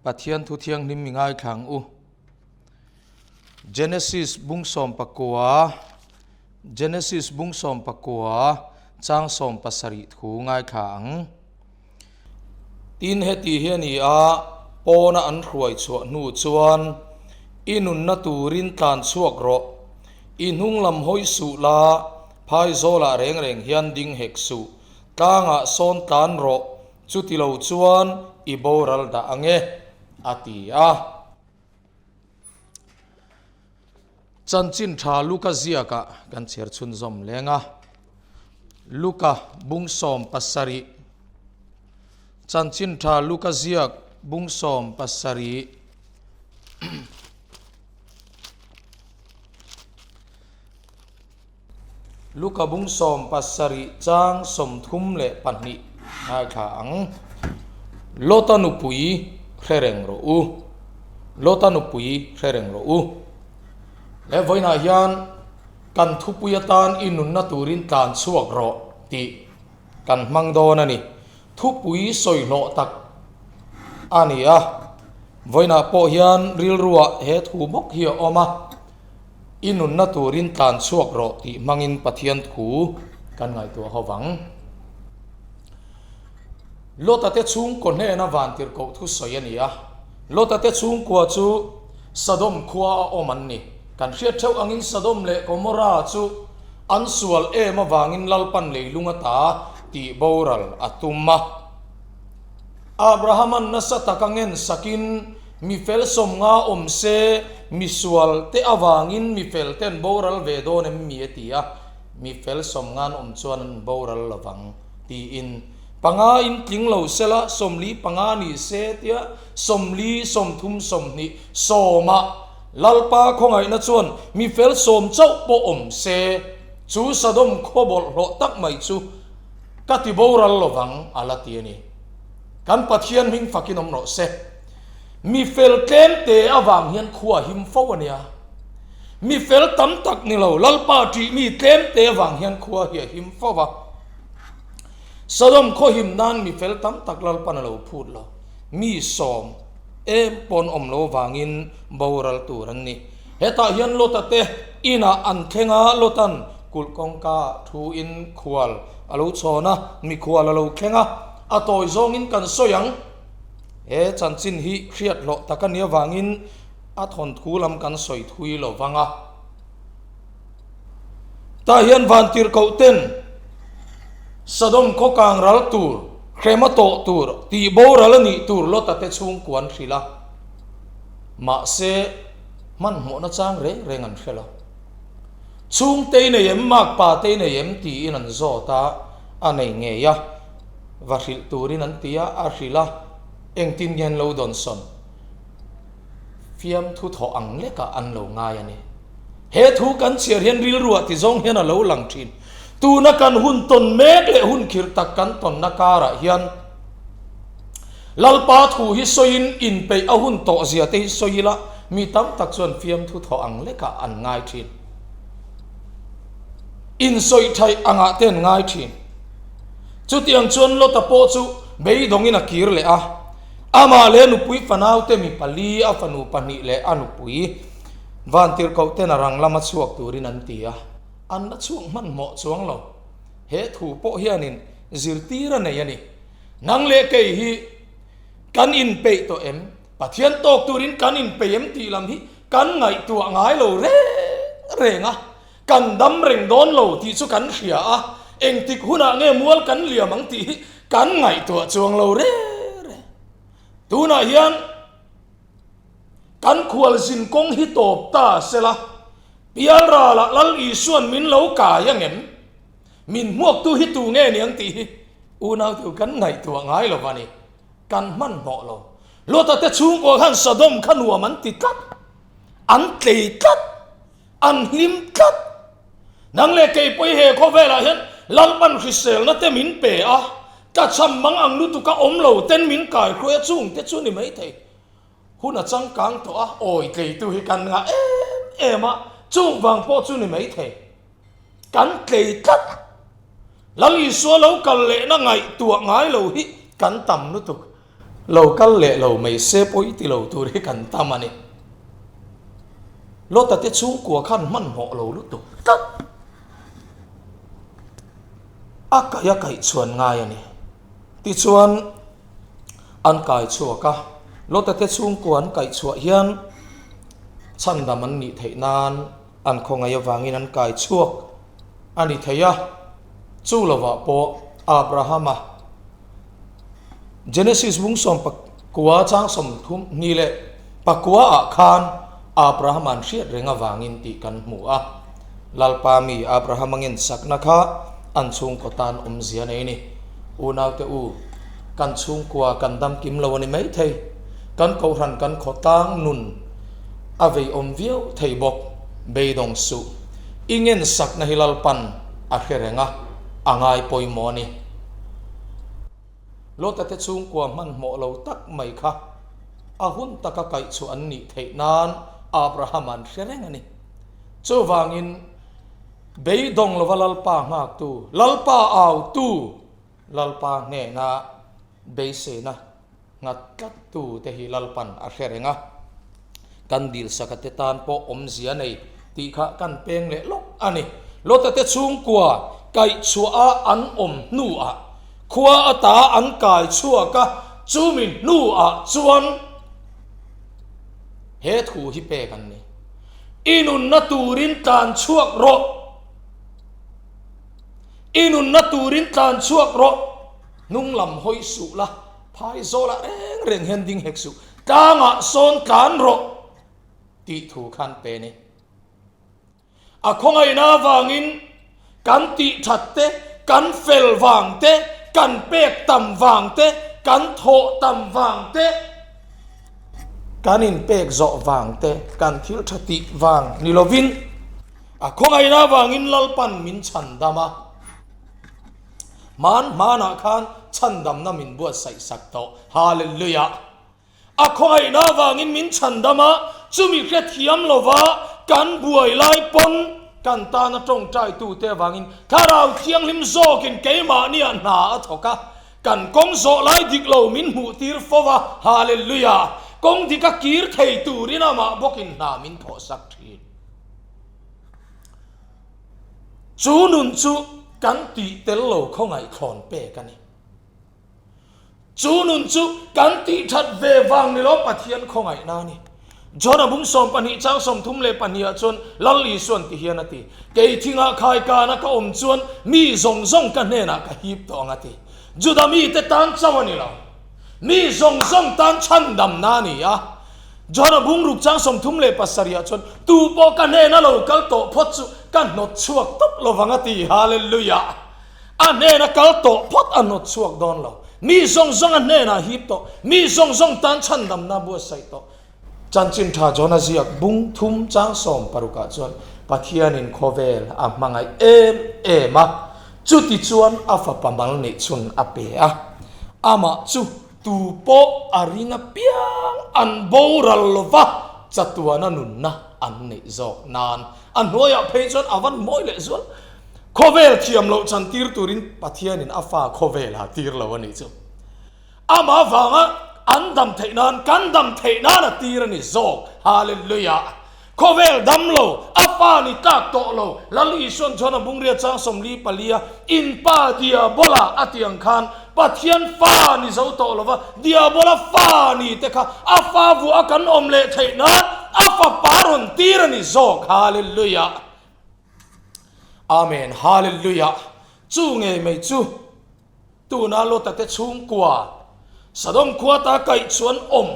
Pathian thu thianghlim i ngaithla ang u. Genesis bung 19, Genesis bung 19, chang 17 thu ngaithla ang. Tin, heti hi a ni a, pawna an hruai chhuah hnu chuan, I nunna turin tlan chhuak rawh, i hnung lam hawi suh la, phaizawlah reng reng hian ding hek suh, tlangah sawn tlan rawh, chuti lo chuan i boral dah ang e, a ti a. Chanchin tha Luka ziakah kan chhiar chhunzawm leng a, Luka bung 17, Chanchin tha Luka ziak bung 17, Luka bung 17 chang 32 ngaithla ang. Lota nupui hre reng rawh u. Lota nupui hre reng rawh u. He vawiinah hian kan thupui atan i nunna turin tlan chhuak rawh tih kan hmang dawn a ni. Thupui sawi hlawh tak a ni a. Vawiinah pawh hian rilruah he thu bawk hi a awm a. I nunna turin tlan chhuak rawh tih hmangin Pathian thu kan ngaihtuah ho vang. Lota te chhungkaw hnena vantirhkoh thu sawi a ni a. Lota te chhungkua chu Sodom khua a awm an ni. Kan hriat theuh angin Sodom leh Gomorrah chu an sual em avangin Lalpan leilung ata tih boral a tum a. Abrahaman nasa taka ngen sakin, Mi fel 50 awm se, mi sual te avangin mi fel ten boral ve dawn em mi a ti a, mi fel 50 awm chuan an boral lovang tiin. Panga in tling lo sela, 45 ni se tia 40, 30, 20, 10 ah Lalpa khawngaihna chuan mi fel 10 chauh pawh awm se, chu Sodom khaw bawlhhlawh tak mai chu Ka ti boral lovang a la ti a ni. Kan Pathian hming fakin awm rawh se. Mi fel tlem te avang hian khua him fo a nia. Mi fel tam tak ni lo, Lalpa ṭih mi tlem te avang hian khua hi a him fo va. Sodom khaw him nan mi fel tam tak Lalpan a lo phut lo. Mi 10 em pawn awm lo vangin boral tur an ni. Hetah hian Lota te inah an thleng a, Lotan kulh kawngka ah thu in khual a lo chhawn a, mikhual a lo thleng a, a tawi zawngin kan sawi ang. He chanchin hi hriat hlawh tak a nih avangin a thawnthu lam kan sawi thui lo vang a. Tah hian vantirhkoh ten Sodom khaw kang ral tur, hrem a tawh tur, tih boral a nih tur Lota te chhungkua an hrilh a. Mahse, hmanhmawhna chang reng reng an hre lo. Chhungte i nei em, makpa te i nei em tiin an zawt a, a nei ngei a, va hrilh turin an ti a, a hrilh a, engtin nge an lo dawnsawn? Fiamthu thawh ang lekah an lo ngai a ni. He thu kan chhiar hian rilruah ti zawng hian a lo lang thin. Tuna kan hun tawn mek leh hun khirh tak kan tawnna karah hian Lalpa thu hi sawiin inpeih a hun tawh zia te hi sawi ila mi tam tak chuan fiamthu thawh ang lekah an ngai thin. Insawi thaih angah te an ngai thin. Chutiang chuan Lota pawh chu beidawngin a kir leh a. Amah leh a nupui fanaute mi pali, a fanu pahnih leh a nupui vantirhkoh ten a rang lama chhuak turin an ti a. An la chhuak hmanhmawh chuang lo. He thu pawh hianin zirtir a nei a ni. Nang leh kei hi kan inpeih tawh em? Pathian tawk turin kan inpeih em tih lam hi kan ngaihtuah ngai lo reng reng a. Kan dam reng dawn lo tih chu kan hria a, engtik hunah nge mual kan liam ang tih hi kan ngaihtuah chuang lo reng reng. Tunah hian kan khualzin kawng hi tawp ta sela, Pialralah Lal Isuan min lo kai ang em? Min hmuaktu hi tu nge niang tih hi unau tu kan ngaihtuah ngai lo va ni. Kan hmanhmawh lo. Lota te chhungkaw khan Sodom kha nuam an ti tlat. An tlei tlat. An hlim tlat. Nang leh kei pawh hi he khawvelah hian Lalpan hriselna te min pe a, tlachham mang ang lutuka awm lo ten min kaihruai a chung te chu ni maithei. Hun a changkang tawh a, awi tleitu hi kan ngah em em a, chung vang pawh chu ni maithei. Kan tlei tlat. Lal Isua lo kal lehna ngaihtuah ngai lo hi kan tam lutuk. Lo kal leh lo mai se pawi ti lo tur hi kan tam a ni. Lota te chhungkua khan hmanhmawh lo lutuk tlat. A kaih a kaih chhuan ngai a ni. Tichuan an kai chhuak a, Lota te chhungkua an kaih chhuah hian chhandam an nih theih nan an khawngaih avangin an kai chhuak a ni thei a. Chu lovah pawh Abrahama Genesis bung 19 chang 32 leh pakua ah khan Abraham an hriat reng avangin tih kan hmu a. Lalpa mi Abraham a ngensakna kha an chhungkaw tan awmzia nei ni. Unaute u, kan chhungkua kan dam kim lo a ni maithei. Kan kohhran kan khawtlang nun a veiawm viau thei bawk. Beidawng suh. I ngensakna hi Lalpan a hre reng a, a ngai pawimawh a ni. Lota te chhungkua hmanhmawh lo tak mai kha a hun taka kaihchhuah an nih theih nan Abraham an hre reng a ni. Chuvangin, beidawng lova Lalpa nghaktu, Lalpa autu, Lalpa hnena beiseina nghat tlattu te hi Lalpan a hre reng a. Kan dilsaka te tan pawh awmzia nei tih kha kan peng leh lawk a ni. Lota te chhungkua kaihchhuah a an awm hnuah khua ata an kai chhuak a, chumi hnuah chuan he thu hi pek an ni. I nunna turin tlan chhuak rawh. I nunna turin tlan chhuak rawh. Hnung lam hawi suh la, phai zawlah reng reng hian ding hek suh, tlangah sawn tlan rawh tih thu khan pe ni. A khawngaihna avangin kan tih that te, kan fel vang te, kan pek tam vang te, kan thawh tam vang te, kan inpek zawh vang te, kan thil tha tih vang ni lovin a khawngaihna avangin Lalpan min chhan dam a. Hman hmanah khan chhandamna min buatsaih sak tawh. Hallelujah! A khawngaihna avangin min chhandam a, chumi hrethiam lova kan buai lai pawn kan tana tawngtaitute avangin Thlarau Thianghlim zawkin keimahniah hna a thawk a, kan kawng zawh lai dik lo min hmuhtir fo va. Hallelujah! Kawng dika kir thei turin amah bawkin hna min thawhsak thin. Chu nun chu kan tih tel lo khawngaih thlawn pek a ni. Chu nun chu kan tih that ve vang ni lo Pathian khawngaihna a ni. John-a bung 12 chang 32 ah chuan Lal Isuan ti hian a ti, Kei thingah khaikana ka awm chuan mi zawng zawng ka hnenah ka hip tawh ang a ti. Juda mite tan chauh a ni lo. Mi zawng zawng tan chhandamna a ni a. John-a bung ruk chang 37 ah chuan, Tu pawh ka hnena lo kal tawh phawt chu ka hnawt chhuak tawp lo vang a ti. Hallelujah! A hnena kal tawh phawt a hnawt chhuak dawn lo. Mi zawng zawng a hnenah hip tawh. Mi zawng zawng tan chhandamna buatsaih tawh. Chanchin tha John-a ziak bung thum chang 60 ah chuan Pathianin khawvel a hmangaih em em a, chuti chuan a fapa mal neih chhun a pe a. Amah chu Tu pawh a ring apiang an boral lo va, chatuana nunna an neih zawk nan a hnuaiah phei chuan a van mawi leh zual. Khawvel thiam loh chan tir turin Pathianin a fa khawvelah tir lo a nih chu. Amah avanga an dam theih nan kan dam theih nan a tir a ni zawk. Hallelujah! Khawvel dam lo, a pa ni tlak tawh lo, Lal Isuan chuan a bungria chang 44 a, In pa Diabola a tih ang khan Pathian fa ni zo tawh lo va, Diabola fa ni te kha a fa vuah a kan awm leh theih nan a fapa rawn tir a ni zawk. Hallelujah! Amen! Hallelujah! Chu ngei mai chu. Tuna Lota te chhungkua Sodom khua ta kaih chuan awm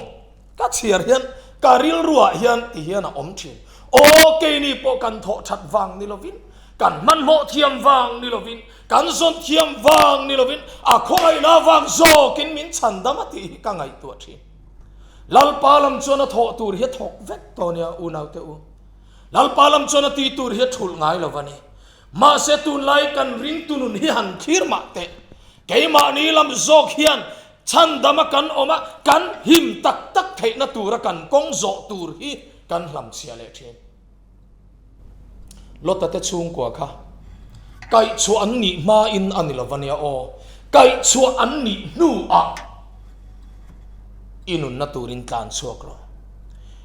ka chhiar hian ka rilruah hian ti hian a awm thin. Aw keini pawh kan thawh that vang ni lovin, kan hmanhmawh thiam vang ni lovin, kan zawn thiam vang ni lovin a khawngaihna vang zawkin min chhandam a tih hi ka ngaihtuah thin. Lalpa lam chuan a thawh tur hi a thawk vek tawh nia unaute u. Lalpa lam chuan a tih tur hi a thulh ngai lo va ni. Mahse tunlai kan ringtu nun hi han thlir mah teh. Keimahni lam zawk hian chhandama kan awm a, kan him tak tak theihna tura kan kawng zawh tur hi kan hlamchhiah leh thin. Lota te chhungkua kha kaihchhuah an nih hmain a ni lo va nia aw, kaihchhuah an nih hnuah. I nunna turin tlan chhuak rawh.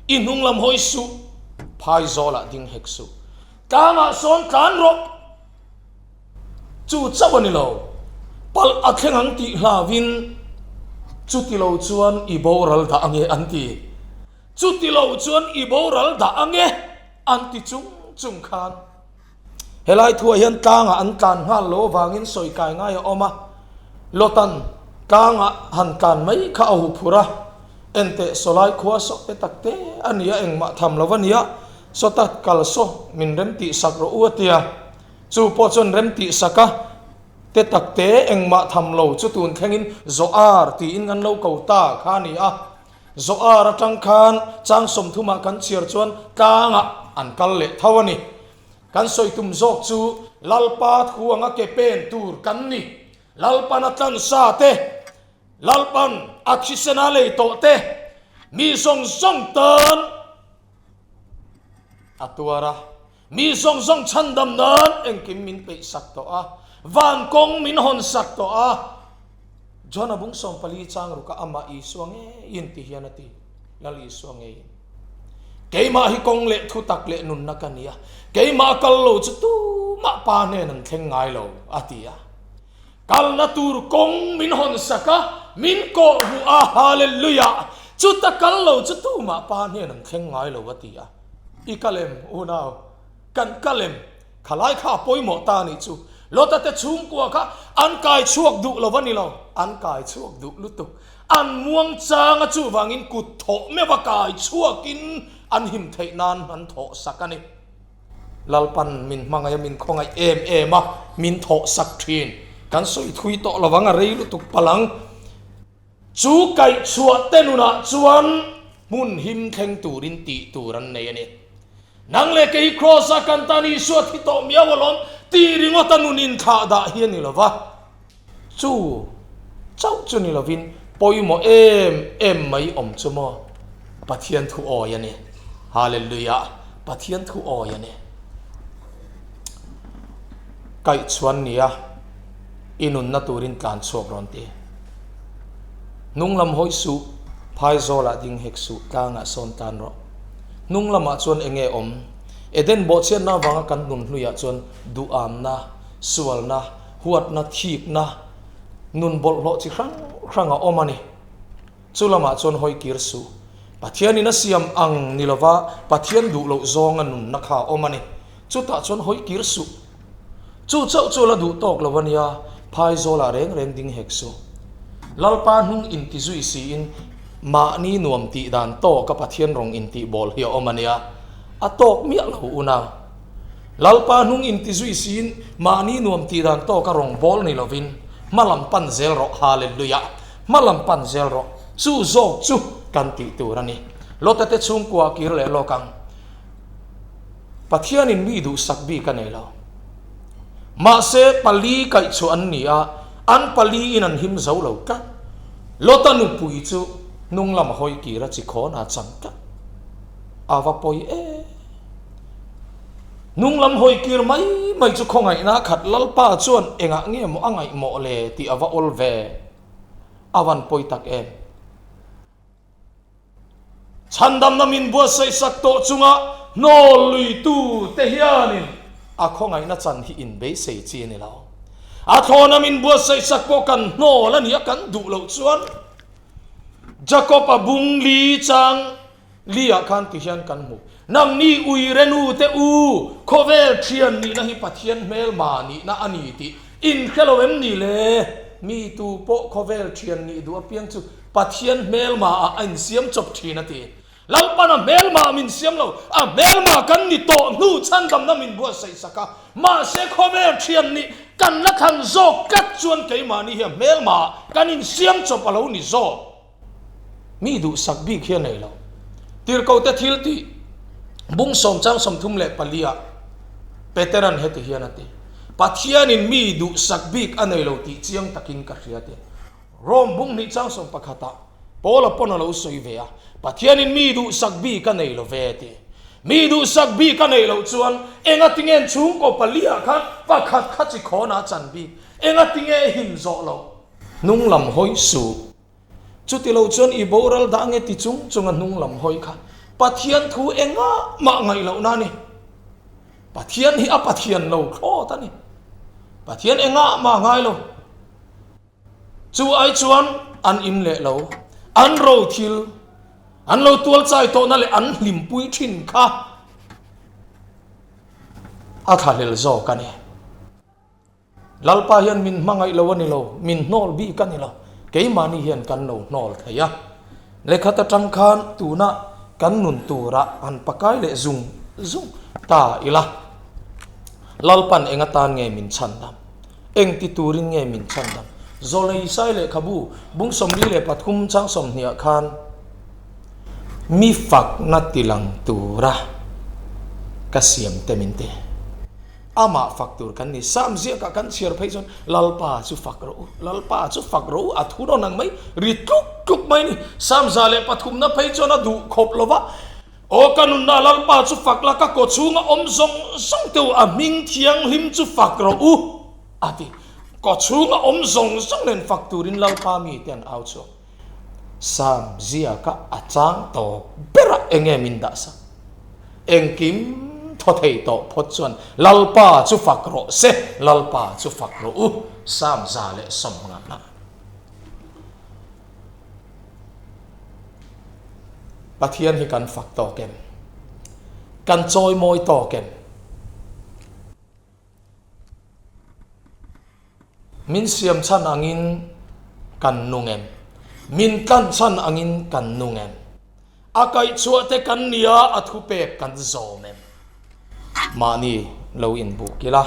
I hnung lam hawi suh, phai zawlah ding hek suh. Tlangah sawn tlan rawh. Chu chauh a ni lo, palh a thleng ang tih hlauhin chuti lo chuan i boral dah ange an ti. Chuti lo chuan i boral dah ange an ti chung chung khan. Helai thuah hian tlangah an tlan nghal lo avangin sawi kai ngai a awm a, Lotan tlangah han tlan mai kha a hu phur a, enteh sawlai khua saw te tak te a nia engmah tham lo a nia, sawta kal saw min rem tih sak rawh u a tia, chu pawh chuan rem tih sak a te tak te engmah tham lo chu tun thlengin Zoar tiin an lo ko ta kha a ni a. Zoar atang khan chang sawmthumah kan chhiar chuan tlangah an kal leh tho a ni. Kan sawi tum zawk chu Lalpa thu anga ke pen tur kan ni. Lalpan a tlansa te, Lalpan a thisen a lei tawh te, mi zawng zawng tan a tuar a. Mi zawng zawng chhandam nan engkim min peih sak tawh a, van kawng min hawn sak tawh a. John-a bung 14 chang ruk a amah Isua ngeiin ti hian a ti, Lal Isua ngeiin. Keimah hi kawng leh thu tak leh nunna ka ni a, keimah kal lo chu tumah pa hnen an thleng ngai lo, a ti a. Kalna tur kawng min hawn sak a, min kawh hmuh a, Hallelujah! Chuta kal lo chu tumah pa hnen an thleng ngai lo, a ti a. I kal em, unau? Kan kal em? Khalai kha a pawimawh ta anih chu. Lota te chhungkua kha an kai chhuak duh lo a ni lo, an kai chhuak duh lutuk. An muang chang a chuvangin kut thawh meuh a kai chhuakin an him theih nan an thawh sak a ni. Lalpan min hmangaih a, min khawngaih em em a, min thawh sak thin. Kan sawi thui tawh lo ang, a rei lutuk palang. Chu kaihchhuah te nunah chuan hmun him thleng turin tih tur an nei a ni. Nang leh kei Kraws-a kan tan Isua thi tawh miau alawm tih ringawta nun inthlah dah hi a ni lo va. Chu chauh chu ni lovin pawimawh em em mai awm chu maw? Pathian thu awi a ni. Hallelujah! Pathian thu awi a ni. Kaihchhuan nia. I nunna turin tlan chhuak rawn ti. Hnung lam hawi suh, phai zawlah ding hek suh, tlangah sawn tlan rawh. Hnung lamah chuan eng nge awm? Eden bawhchhiatna avanga kan nun hluiah chuan duhamna, sualna, huatna, thikna, nun bawlhhlawh chi hrang hrang a awm a ni. Chu lamah chuan hawi kir suh. Pathianin a siam ang ni lova Pathian duh loh zawnga nunna kha a awm a ni. Chutah chuan hawi kir suh. Chu chauh chu la duh tawk lo a nia, phai zawlah reng reng ding hek suh. Lalpa hnung inti zui siin mahni nuam tih dan tawka Pathian rawng intih bawl hi a awm a nia, a tawk miah lo unau. Lalpa hnung inti zui siin mahni nuam tih dan tawka rawng bawl ni lovin hma lam pan zel rawh, Hallelujah! Hma lam pan zel rawh, chu zawk chu kan tih tur a ni. Lota te chhungkua kir leh lawk ang. Pathianin mi duhsak bik a nei lo. Mahse, pali kaih chu an ni a, an paliin an him zo lo tlat. Lota nupui chu hnung lam hawi kir a chi khawn a chang tlat. A va pawi em! Hnung lam hawi kir mai mai chu khawngaihna khat Lalpa chuan engah nge maw a ngaihmawh le tih a va awl ve. A van pawi tak em! Chhandamna min buatsaih sak tawh chunga hnawl luitu te hianin a khawngaihna chan hi inbeisei chi a ni lo. A thlawna min buatsaih sak pawh kan hnawl a nia kan duh loh chuan Jakob-a bung li chang li-ah khan ti hian kan hmu. Nangni uire nu te u, khawvel thian nihna hi Pathian hmelma nihna a ni tih inhre lo em ni le? Mi tu pawh khawvel thian nih duh apiang chu Pathian hmelma ah a insiam chawp thin a ti. Lalpan a hmelma ah min siam lo, a hmelma kan ni tawh hnu chhandamna min buatsaih sak a, mahse khawvel thian nih kan la thlan zawk tlat chuan keimahni hi a hmelma ah kan insiam chawp a lo ni zawk. Mi duhsak bik hi a nei lo. Tirhkohte thil tih bung sawm chang 34 ah Peteran heti hian a ti, Pathianin mi duhsak bik a nei lo tih chiang takin ka hria ti. Rome bung hnih chang 11 ah Paula pawn a lo sawi ve a, Pathianin mi duhsak bik a nei lo ve ti. Mi duhsak bik a neih loh chuan enga tinge chhungkaw pali ah khan pakhat kha chi khawn ah chan bik, enga tinge him zawh loh. Hnung lam hawi suh. Chutilo chuan i boral dah nge ti chung chunga hnung lam hawi kha Pathian thu engah mah ngaih lohna a ni. Pathian hi a Pathian lo thlawt a ni. Pathian engah mah ngai lo. Chu ai chuan an in leh lo, an ro thil, an lo tual chai tawhna leh an hlimpui thin kha a thlahlel zawk a ni. Lalpa hian min hmangaih lo a ni lo, min hnawl bik a ni lo, keimahni hian kan lo hnawl thei a. Lekhat atang khan tuna kan nun turah han pakai leh zung zung ta ila. Lalpan eng atan nge min chhandam? Eng ti turin nge min chhandam? Zawlei Isai lehkhabu bung 43 chang 20 ah khan mi fakna tilang tura ka siam te min ti. Amah fak tur kan ni. Sam ziakah kan chhiar phei chuan Lalpa chu fak rawh u, Lalpa chu fak rawh u a thu rawn ang mai, ri tluk tluk mai ni. Sam 103na phei chuan a duh khawp lo va, Aw ka nunna Lalpa chu fak la, ka kaw chhunga awm zawng zawng te u, a hming thianghlim chu fak rawh u a ti. Kaw chhunga awm zawng zawng nen fak turin Lalpa mite an au chhuak. Sam ziaka a chang tawp berah eng nge min dah sak? Engkim thaw thei tawh phawt chuan Lalpa chu fak rawh se, Lalpa chu fak rawh u, Sam 150. Pathian hi kan fak tawk em? Kan chawimawi tawk em? Min siam chhan angin kan nung em? Min tlan chhan angin kan nung em? A kaihchhuah te kan nia a thupek kan zawm em? Mahni lo inbuk ila,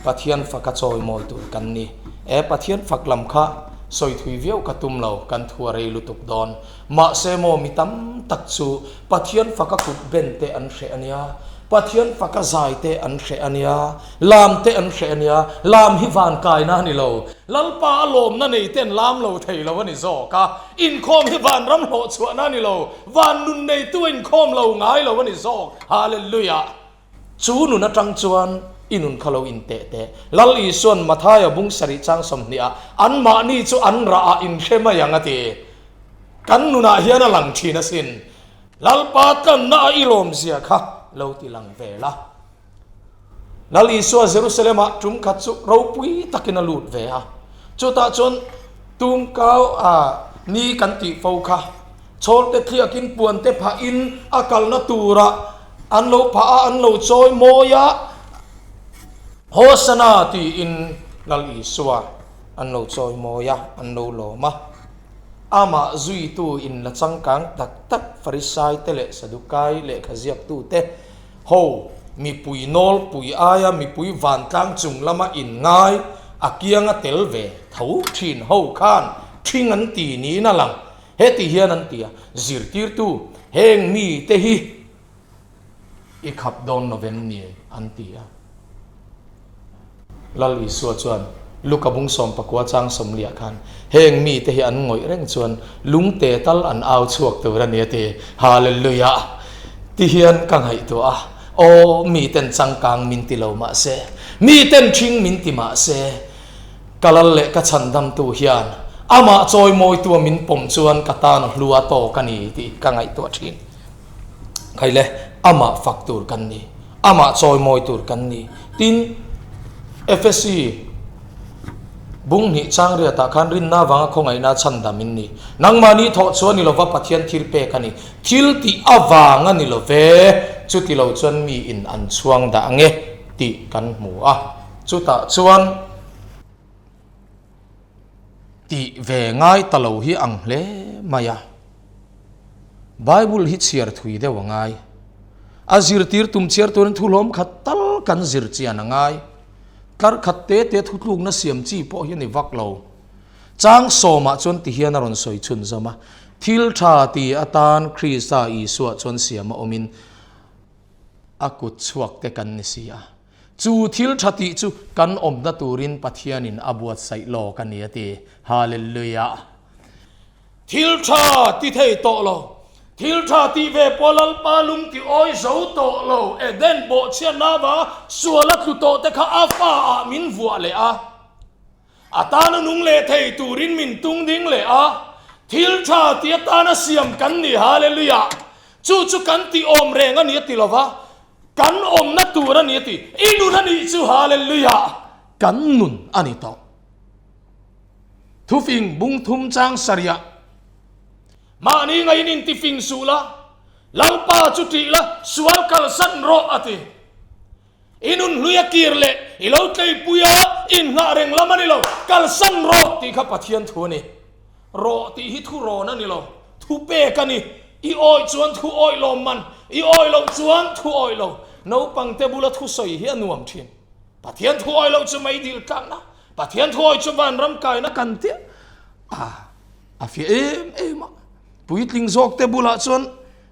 Pathian faka chawimawi tur kan ni. E, Pathian fak lam kha sawi thui viau ka tum lo, kan thu a rei lutuk dawn. Mahse maw mi tam tak chu Pathian faka kut ben te an hreh a nia, Pathian faka zai te an hreh a nia, lam te an hreh a nia, lam hi van kaina a ni lo, Lalpa a lawmna nei ten lam lo thei lo a ni zawk a, inkhawm hi vanram hlawhchhuahna a ni lo, van nun neitu a inkhawm lo ngai lo a ni zawk, Hallelujah! Chu nun atang chuan i nun kha lo inteh teh. Lal Isua'n Mathaia bung sarih chang 20 ah anmahni chu an rah ah inhre mai ang a ti. Kan nunah hian a lang thin asin. Lalpa tlanna a i lawmzia kha lo ti lang ve la. Lal Isua Jerusalem ah tum khat chu ropui takin a lut ve a. Chutah chuan tumkau a ni kan tih fo kha chhawlte thliakin puante phahin a kalna turah an lo phah a, an lo chawi mawi a, Hosana tiin Lal Isua an lo chawi mawi a, an lo lawm a. Amah zuitu in la changkang tak tak Farisai te leh Sadukai lehkha ziaktute ho mipui nawlpui aia mipui vantlang chung lama inngai a kianga tel ve tho thin ho khan thing an ti niin a lang. Heti hian an ti a, zirtirtu heng mite hi I khap dawn lo vem ni? an ti a. Lal Isua chuan Luka bung 19 chang 40 khan, Heng mite hi an ngawih reng chuan lungte tal an au chhuak tur a ni a ti. Hallelujah! Ti hian ka ngaihtuah a, Aw, miten changkang min ti lo mah se, miten ṭhing min ti mah se, ka lal leh ka chhandamtu hian amah chawimawitua min pawm chuan ka tan a hlu a tawk a ni tih ka ngaihtuah ṭhin. Khai le, amah fak tur kan ni, amah chawimawi tur kan ni. Tin, Efesi bung hnih chang riatah khan rinna avanga khawngaihna chhandam in ni. Nangmahni thawh chu a ni lova Pathian thil pek a ni. Thil tih avang a ni lo ve, chuti lo chuan mi in an chhuang dah ang e tih kan hmu a. Chutah chuan tih ve ngai ta lo hi ang hle mai a. Bible hi chhiar thui deuh a ngai. A zirtir tum chhiar turin thu hlawm khat tal kan zir chian a ngai. Tlar khat te te thutlukna siam chi pawh hi a ni vak lo. Chang sawmah chuan ti hian a rawn sawi chhun zawm a, Thil tha ti atan Krista Isua chuan siam a awmin a kut chhuak te kan ni si a. Chu thil tha tih chu kan awmna turin Pathianin a buatsaih lawk a ni a ti. Hallelujah! Thil tha ti thei tawh lo. Thil tha tih ve pawh Lalpa lung ti awi zo tawh lo. Eden bawhchhiatna avanga sual a tlu tawh te kha a fa ah min vuah leh a. A tana nung leh thei turin min tung ding leh a. Thil tha ti atana siam kan ni, Hallelujah! Chu chu kan tih awm reng a ni a ti lo va, kan awmna tur a ni a ti. I nun a nih chu, Hallelujah! Kan nun a ni tawh. Thufing bung thum chang sarihah, Mahni ngaiin intifing suh la, Lalpa chu tih la, sual kalsan rawh a ti. I nun hlui a kir leh i lo tleipui a, inngah reng lam a ni lo, kalsan rawh tih kha Pathian thu a ni. Rawh tih hi thu rawn a ni lo, thu pek a ni. I awih chuan thu awih lawm man, i awih loh chuan thu awih lo. Naupangte bula thu sawi hi a nuam thin. Pathian thu awih loh chu meidil tlakna, Pathian thu awih chu vanram kaina kan tia a, a fiah em em a. Puitling zawkte bulah chuan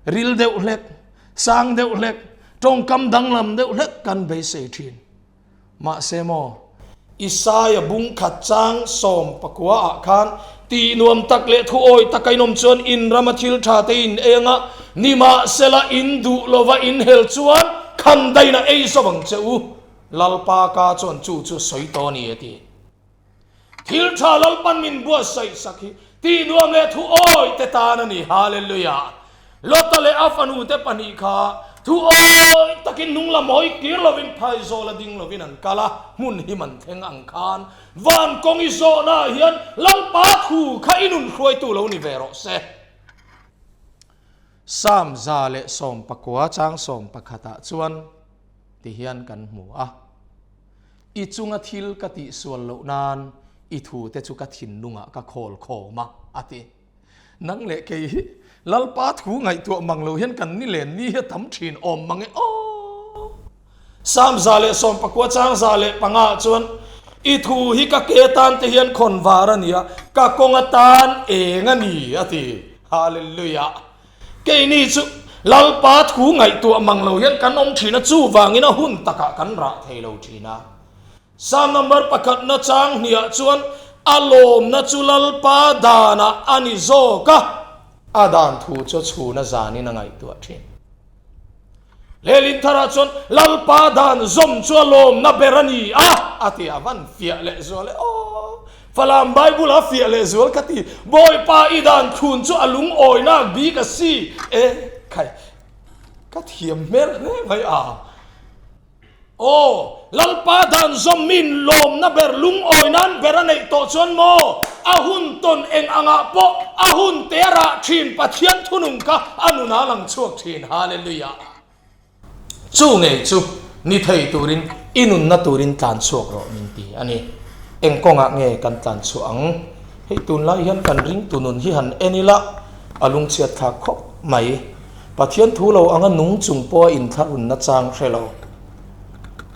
ril deuh hlek, Sang deuh hlek, tawngkam danglam deuh hlek kan beisei thin. Mahse maw? Isaia bung khat chang 19 ah khan tih nuam tak leh thu awi taka in awm chuan in rama thil tha te in eng a, nimahsela in duh lova in hel chuan khandain a ei zawk ang che u. Lalpa ka chuan chu chu sawi tawh a ni a ti. Thil tha Lalpan min buatsaih sak hi tih nuam leh thu awi te tan a ni. Hallelujah! Lota leh a fanu te pahnih kha thu awi takin nung lam hawi kir lovin phaizawl a ding lovin an kal a, hmun him an thleng ang khan van kawng i zawhnaah hian Lalpa thu kha i nun hruaitu lo ni ve rawh se. Psalm 119 chang 11 ah chuan tihian kan hmu a. I chunga thil ka tihsual loh nan i thute chu ka thinlungah ka khawl khawm a, a ti. Nang leh kei hi Lalpa thu ngaihtuah mang lo hian kan ni len ni hi a tam thin awm mang e aw. Psalm 119 chang 105 ah chuan, I thu hi ka ke atan te hian khawn var a ni a, ka kawng atan eng a ni, a ti. Hallelujah! Keini chu Lalpa thu ngaihtuah mang lo hian kan awm thin a, chuvangin a hun takah kan rah thei lo thin a. Psalm number pakhatna chang hniah chuan a lawmna chu Lalpa danah a ni zawk a, a dan thu chu a chhuna zanin a ngaihtuah thin. Lehlin tharah chuan Lalpa dan zawm chu a lawmna ber a ni a, a ti a, van fiah leh zual e aw. Falam Bible a fiah leh zual ka ti, Bawipa i dan thlun chu a lungawinak bik a si e, khai ka thiam hmel hle mai a. Aw, Lalpa dan zawm min lawmna ber lungawi nan ber a neih tawh chuan maw, a hun tawn eng angah pawh a hun te a rah thin Pathian thunung kha a nunah a lang chhuak thin. Hallelujah! Chu ngei chu ni thei turin i nunna turin tlan chhuak rawh min ti a ni. Eng kawngah nge kan tlan chhuah ang? Hei tunlai hian kan ringtu nun hi han en ila a lungchhiat thlak khawp mai. Pathian thu lo anga nung chung pawha inthlahrunna chang hre lo.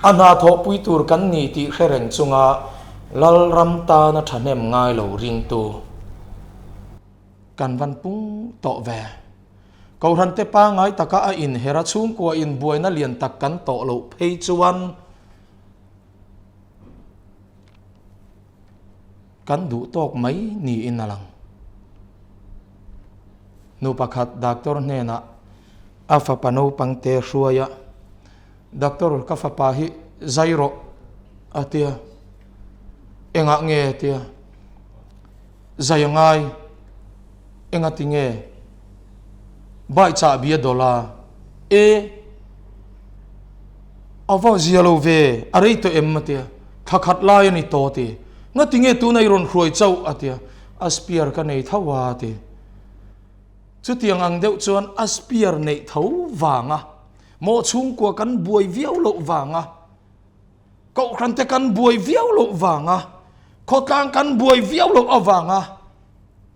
A hna thawhpui tur kan ni tih hre reng chunga Lalram tana thahnem ngai lo ringtu kan van pung tawh ve. Kohhran te pangai taka a inher a chhungkua inbuaina lian tak kan tawh loh phei chuan Kan duh tawk mai niin a lang. Nu pakhat doctor hnenah a fapa naupang te hruai a, Doctor ka fapa hi zai rawh a tia, engah nge a tia, zai a ngai, enga ti nge bai chahbi a dawlh a, e a va zia lo ve, a rei tawh em a tia, thla khat lai a ni tawh a ti, ngati nge tuna i rawn hruai chauh a tia, a spear ka nei tho a a ti. Chutiang ang deuh chuan a spear neih tho vanga maw chhungkua kan buai viau loh vanga kohhran te kan buai viau loh vanga khawtlang kan buai viau loh avanga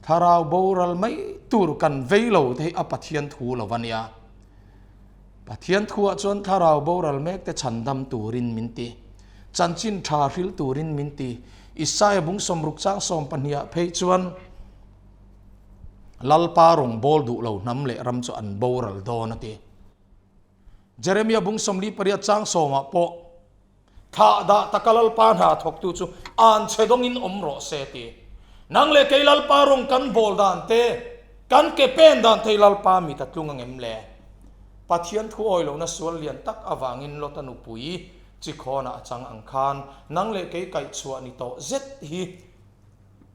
thlarau boral mai tur kan vei lo te hi a Pathian thu lo a nia. Pathian thuah chuan thlarau boral mek te chhandam turin min ti. Chanchin tha hril turin min ti. Isaia bung sawmruk chang sawmpahnih ah phei chuan Lalpa rawng bawl duh lo hnam leh ram chu an boral dawn a ti. Jeremia bung 48 chang sawmah pawh Thlah dah taka Lalpa hna thawktu chu an chhe dawngin awm rawh se ti. Nang leh kei Lalpa rawng kan bawl dan te, kan ke pen dan te hi Lalpa mit a tlung angem le? Pathian thu awi lohna sual lian tak avangin Lota nupui Chikhawnah a chang ang khan nang leh kei kaihchhuah ni tawh zet hi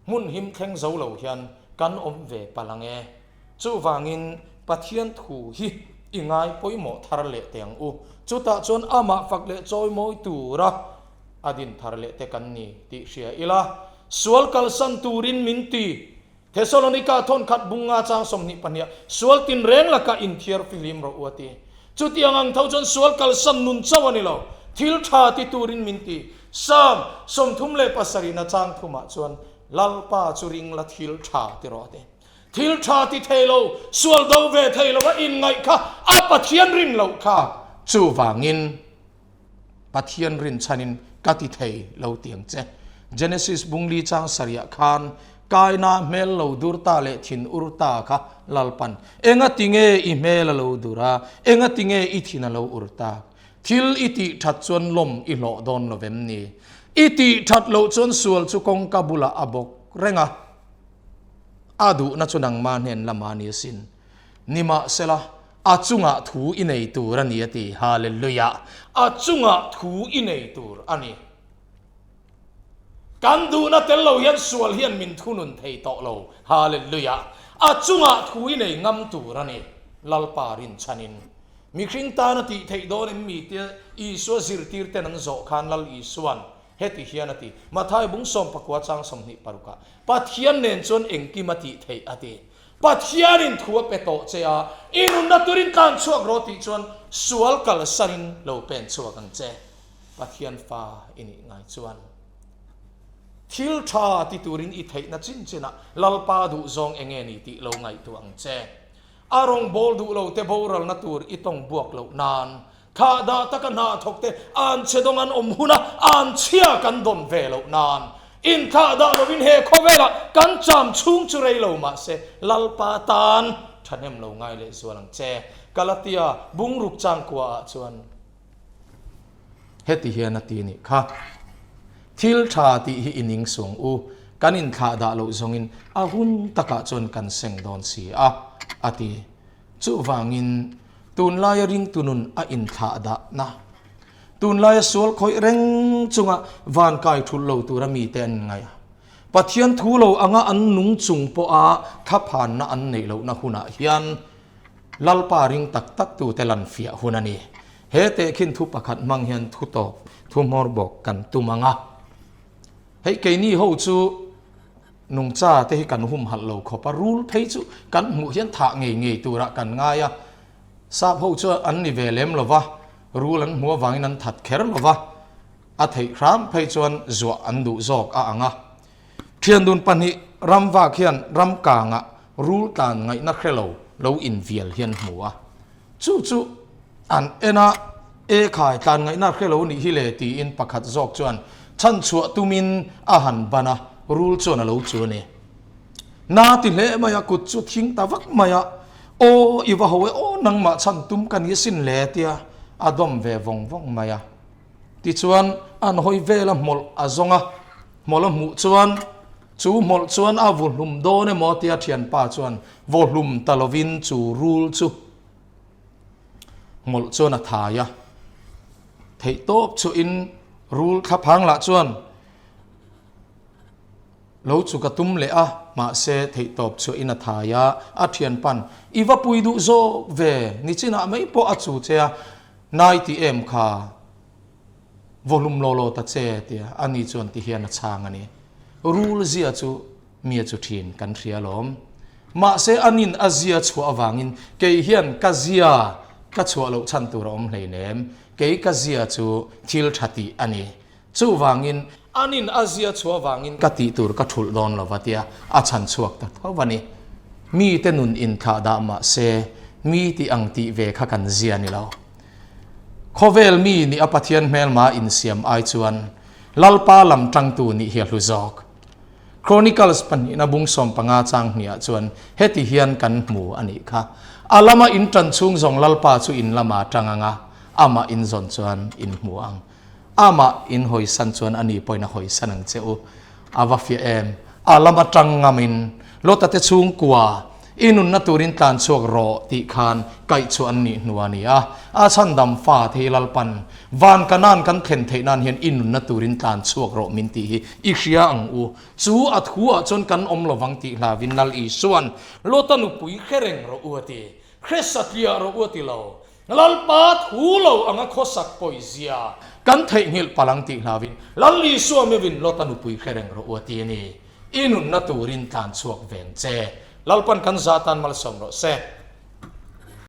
hmun him thleng zo lo hian. kan awm ve palh ang e. Chuvangin Pathian thu hi i ngai pawimawh thar leh teh ang u. Chutah chuan amah fak leh chawimawi tura a din thar leh te kan ni tih hria ila, sual kalsan turin min ti. Thesalonika thawnkhat bunga chang 22ah, Sual tinreng lakah inthiar fihlim rawh u a ti. Chutiang ang tho chuan sual kalsan nun chauh a ni lo, thil tha ti turin min ti. Psalm 37 na chang thumah chuan, Lalpa chu ring la thil tha ti rawh a ti. Thil tha ti thei lo, sual do ve thei lo a inngaih kha a Pathian rin loh kha. Chuvangin Pathian rinchhanin ka ti thei lo ti ang che. Genesis bungli chang sarihah khan Kaina hmel lo dur ta leh thin ur ta kha Lalpan, Enga tinge i hmel a lo dur a, enga tinge i thin a lo ur tak? Thil i tih that chuan lawm i hlawh dawn lo vem ni? I tih that loh chuan sual chu kawngka bulah a bawk reng a. A duhna chu nangmah hnen lamah a ni asin. Nimahsela, a chungah thu i nei tur a ni a ti. Hallelujah! A chungah thu i nei tur a ni. Kan duhna tel lo hian sual hian min thunun thei tawh lo. Hallelujah! A chungah thu i nei ngam tur a ni. Lalpa rinchhanin. Mihring tana tih theih dawn em mi tia Isua zirtir ten an zawh khan Lal Isuan Heti hian a ti, Mathai bung 19 chang 26 ah, Pathian nen chuan engkim a tih theih a ti. Pathianin thu a pe tawh che a, i nunna turin tlan chhuak rawh tih chuan sual kalsanin lo pen chhuak ang che. Pathian fa i nih ngai chuan thil tha ti turin i theihna chin chinah Lalpa duhzawng enge ni tih lo ngaihtuah ang che. A rawngbâwl duh lo te boralna tur i tawng buak loh nan Thlah dah taka hna thawk te an che dawng an awm hun a, an chhia kan dawn ve loh nan inthlah dah lovin he khawvelah kan cham chhung chu rei lo mah se Lalpa tan thahnem lo ngai leh zual ang che. Galatia bungruk changkua ah chuan heti hian a ti nih kha, Thil tha tih hi i ning sung u, kan inthlah dah loh zawngin a hun takah chuan kan seng dawn si a, a ti. Chuvangin, tunlaia ringtu nun a inthlah dahna, tunlaia sual khawih reng chunga van kai thulh lo tura mite an ngaih a, Pathian thu lo anga an nung chung pawha thlaphanna an neih lohna hunah hian Lalpa ring tak tak tute lan fiah hun a ni. He tehkhin thu pakhat hmang hian thu tawp, thu hmawr bawk kan tum ang a. Hei keini ho chu Nungcha te hi kan humhalh lo khawp a, rul phei chu kan hmuh hian thah ngei ngei turah kan ngai a, sap ho chu an ni ve lem lo va, rul an hmuh avangin an that kher lo va, a theih hram phei chuan zuah an duh zawk a ang a. Thiandun pahnih ramvak hian ramkangah rul tlan ngaihna hre lo lo invial hian hmu a, chu chu an en a, E khai, tlan ngaihna hre lo nih hi le tiin pakhat zawk chuan chhan chhuah tumin a han ban a, rul chuan a lo chu a ni. Na ti hle mai a, kut chu thing ta vak mai a, Aw, i va ho e, aw nangmah chhan tum ka ni asin le tia a dawm ve vawng vawng mai a. Tichuan an hawi vel a hmawlh a zawng a, hmawlh a hmuh chuan chu hmawlh chuan a vuhlum dawn emaw tia thianpa chuan vawhlum ta lovin chu rul chu Hmawlh chuan a thai a, theih tawp chuhin rul thlaphang lah chuan lo chu ka tum leh a, mahse theih tawp chuhin a thai a, a thianpan i va pui duh zawk ve, nichinah mai pawh a chu che a, nai ti em kha vawhlum law law ta che tia a ni chuan ti hian a chhang a ni. Rul zia chu Mia chu thin kan hria alawm. Mahse anin a zia chhuah avangin kei hian ka zia ka chhuah loh chhan tur a awm hleinem. Kei ka zia chu thil tha tih a ni. Chuvangin anin a zia chhuah avangin ka tih tur ka thulh dawn lo va tia a chhan chhuak ta tho a ni. Mite nun inthlah dah mahse mi tih ang tih ve kha kan zia ni lo. Khawvel mi nih a Pathian hmelma insiam ai chuan Lalpa lam tangtu nih hi a hlu zawk. Chronicles pahnihna bung 15 chang hniah chuan heti hian kan hmu a nih kha. A lama in tan chhung zawng Lalpa chu in lama tang ang a, amah in zawn chuan in hmu ang. Amah in hawisan chuan a ni pawhin a hawisan ang che u. A va fiah em? A lama tang ngamin Lota te chhungkua. I nunna turin tlan chhuak rawh tih khan kaih chhuah an nih hnu a ni a. A chhandam fa te hi Lalpan van Kanaan kan thlen theih nan hian i nunna turin tlan chhuak rawh min tih hi i hria ang u. Chu a thu ah chuan kan awm lovang tih hlavin Lal Isuan Lota nupui hre reng rawh u a ti. Hre satliah rawh u a ti lo. Lalpa thu lo anga khawsak pawizia kan theihnghilh palh ang tih hlavin Lal Isua meuhin Lota nupui hre reng rawh u a ti a ni. I nunna turin tlan chhuak veng che. Lalpan kan zah tan malsawm rawh se.